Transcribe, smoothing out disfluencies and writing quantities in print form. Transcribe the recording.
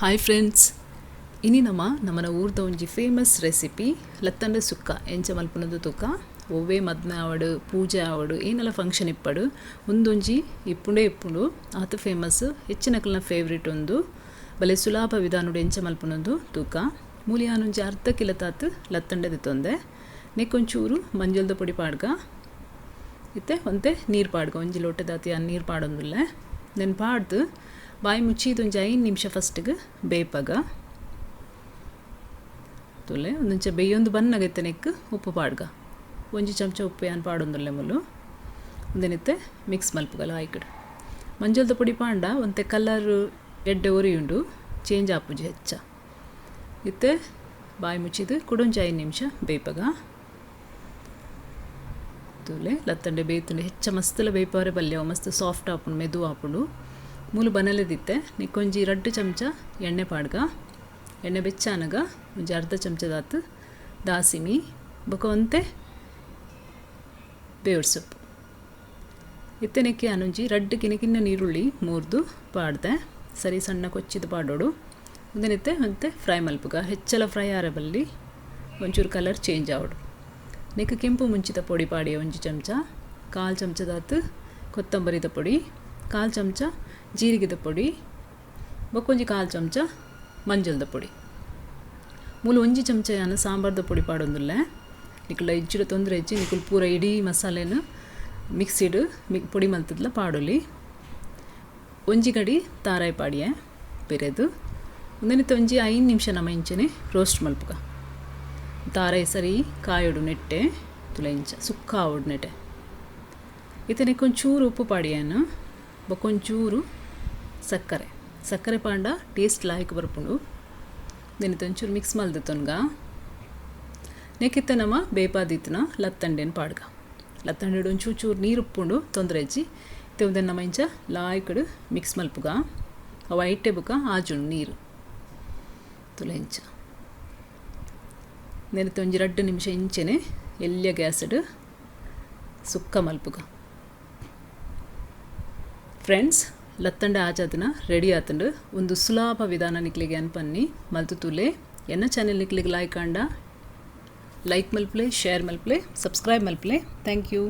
Hi friends, ಇನಿ ನಮ್ಮ ನಮ್ಮನ ಊರ್ದ ಒಂಜಿ ಫೇಮಸ್ ರೆಸಿಪಿ ಲತ್ತಂಡೆ ಸುಕ್ಕ ಎಂಚ ಮಲ್ಪುನದು ತುಕ್ಕ. ಒವ್ವೆ ಮದ್ಮೆ ಆವಡು, ಪೂಜೆ ಆವಡು, ಏನೆಲ್ಲ ಫಂಕ್ಷನ್ ಇಪ್ಪಡು ಒಂದೊಂಜಿ ಇಪ್ಪುಂಡೇ ಇಪ್ಪುಂಡು. ಆತು ಫೇಮಸ್, ಹೆಚ್ಚಿನಕಲ್ನ ಫೇವ್ರೇಟ್ ಒಂದು. ಬಲೆ ಸುಲಭ ವಿಧಾನಡು ಎಂಚ ಮಲ್ಪುನದು ತೂಕ. ಮೂಲಿಯಾನೊಂಜಿ ಅರ್ಧ ಕಿಲೋ ತಾತು ಲತ್ತಂಡೆ ದಿತ್ತೊಂದೆ. ನೆಕ್ಕೊಂಚೂರು ಮಂಜಲ್ದ ಪೊಡಿ ಪಾಡ್ಗ, ಇತ್ತೆ ಒಂತೆ ನೀರು ಪಾಡ್ಗ, ಒಂಜಿ ಲೋಟದಾತಿ ನೀರು ಪಾಡೊಂದುಲ್ಲೆ. ನೆನ್ ಪಾಡ್ದು ಬಾಯಿ ಮುಚ್ಚಿದೊಂಜಿ 5 ನಿಮಿಷ ಫಸ್ಟ್ಗೆ ಬೇಪಗ ತುಲೆ. ಒಂದೊಂಚ ಬೇಯೊಂದು ಬನ್ನಗೈತೆ. ನೆಕ್ ಉಪ್ಪು ಪಾಡ್ಗ, ಒಂಜಿ ಚಮಚ ಉಪ್ಪು ಯಾನ್ ಪಾಡೊಂದುಲ್ಲೆ ಮುಲು. ಒಂದೆನಿತ್ತೆ ಮಿಕ್ಸ್ ಮಲ್ಪುಗಲ ಆಯ್ಕಡ್. ಮಂಜಲ್ದ ಪೊಡಿ ಪಾಂಡ ಒಂತೆ ಕಲರ್ ಎಡ್ಡೆ ಒರಿಯುಂಡು, ಚೇಂಜ್ ಆಪುಜಿ ಹೆಚ್ಚ. ಇತ್ತೆ ಬಾಯಿ ಮುಚ್ಚಿದು ಕುಡೊಂಜಿ 5 ನಿಮಿಷ ಬೇಪಗ ತೂಲೆ. ಲತ್ತಂಡೆ ಬೇತುಂಡೆ. ಹೆಚ್ಚ ಮಸ್ತಲ ಬೇಪಾರೆ ಬಲ್ಯವು, ಮಸ್ತ್ ಸಾಫ್ಟ್ ಆಪುಂಡು, ಮೆದು ಆಪುಂಡು. ಮೂಲು ಬನಲೆದಿತ್ತೆ. ನಿಕ್ಕೊಂಜಿ 2 ಚಮಚ ಎಣ್ಣೆ ಪಾಡ್ಗ. ಎಣ್ಣೆ ಬೆಚ್ಚಾನಗ ಒಂಜಿ ಅರ್ಧ ಚಮಚದಾತು ದಾಸಿಮಿ, ಬೊಕ ಒಂತೆ ಬೇವ್ರ ಸೊಪ್ಪು. ಇತ್ತೆನೆಕ್ಕೆ ಅನೊಂಜಿ 2 ಕಿನ್ನ ಕಿನ್ನ ನೀರುಳ್ಳಿ ಮೂರ್ದು ಪಾಡ್ದೆ, ಸರಿ ಸಣ್ಣ ಕೊಚ್ಚಿದ ಪಾಡೋಡು. ಒಂದನಿತ್ತೆ ಒಂತೆ ಫ್ರೈ ಮಲ್ಪುಗ. ಹೆಚ್ಚಲ ಫ್ರೈ ಆರೆ ಬಲ್ಲಿ, ಒಂಚೂರು ಕಲರ್ ಚೇಂಜ್ ಆವಡು. ನೆಕ್ ಕೆಂಪು ಮುಂಚಿತ ಪೊಡಿ ಪಾಡಿ ಒಂಜಿ ಚಮಚ, ಕಾಲು ಚಮಚದಾತು ಕೊತ್ತಂಬರಿದ ಪೊಡಿ, ಕಾಲು ಚಮಚ ಜೀರಿಗೆದ ಪೊಡಿ, ಬೊಕ್ಕೊಂಜಿ ಕಾಲು ಚಮಚ ಮಂಜಲ್ದ ಪೊಡಿ. ಮೂಲು ಒಂಜಿ ಚಮಚ ಯಾನ್ ಸಾಂಬಾರ್ದ ಪೊಡಿ ಪಾಡೊಂದುಲ್ಲೆ. ನಿಕುಲ ಇಜ್ಜಿಡ ತೊಂದರೆ ಇಜ್ಜಿ, ನಿಕುಲು ಪೂರ ಇಡೀ ಮಸಾಲೆನ ಮಿಕ್ಸಿಡ್ ಪೊಡಿ ಮಲ್ತದ್ಲ ಪಾಡೊಲಿ. ಒಂಜಿ ಗಡಿ ತಾರಾಯಿ ಪಾಡಿಯೆ ಪಿರೆದು. ಒಂದನಿತ್ತೆ ಒಂಜಿ 5 ನಿಮಿಷ ನಮ್ಮ ಇಂಚನೆ ರೋಸ್ಟ್ ಮಲ್ಪುಗ. ತಾರಾಯಿ ಸರಿ ಕಾಯೊಡು ನೆಟ್ಟೆ ತುಲೆ, ಇಂಚ ಸುಕ್ಕ ಆವೊಡು ನೆಟ್ಟೆ. ಇತ್ತನೆ ಒಂಚೂರು ಉಪ್ಪು ಪಾಡಿಯಾನ, ಬೊಕ್ಕೊಂಚೂರು ಸಕ್ಕರೆ. ಸಕ್ಕರೆ ಪಾಂಡ ಟೇಸ್ಟ್ ಲಾಯ್ಕ್ ಬರ್ಪುಂಡು. ನೆನಿತ ಒಂಚೂರು ಮಿಕ್ಸ್ ಮಲ್ದತೊನ್ಗ. ನೆಕ್ಕಿತ್ತ ನಮ್ಮ ಬೇಪಾದಿತ್ತನ ಲತ್ತಂಡೆನ್ ಪಾಡ್ಗ. ಲತ್ತಂಡೆಡ್ ಒಂಚೂರು ಚೂರು ನೀರು ಉಪ್ಪುಂಡು, ತೊಂದರೆ ಇಜ್ಜಿ. ಇತ್ತೆ ಉಂದೆನ್ ನಮ್ಮ ಇಂಚ ಲಾಯ್ಕಡ್ ಮಿಕ್ಸ್ ಮಲ್ಪುಗ. ಅವು ಐಟೆ ಬುಕ ಆಜುಂಡು ನೀರು ತುಲೆ ಇಂಚ. ನೆನತೆ ಒಂಜಿ 2 ನಿಮಿಷ ಇಂಚೆನೆ ಎಲ್ಯ ಗ್ಯಾಸ್ಡ್ ಸುಕ್ಕ ಮಲ್ಪುಗ. ಫ್ರೆಂಡ್ಸ್, ಲತ್ತಂಡೆ ಆಜಾದಿನ ರೆಡಿ ಆತಂಡು. ಒಂದು ಸುಲಭ ವಿಧಾನ ನಿಕ್ಲಿಗೆ ಅನ್ಪನ್ನಿ ಮಲ್ತು ತುಲೆ. ಎನ್ನ ಚಾನೆಲ್ ನಿಕ್ಲಿಗೆ ಲೈಕ್ ಆಂಡ ಲೈಕ್ ಮಲ್ಪ್ಲೆ, ಶೇರ್ ಮಲ್ಪ್ಲೆ, ಸಬ್ಸ್ಕ್ರೈಬ್ ಮಲ್ಪ್ಲೆ. Thank you.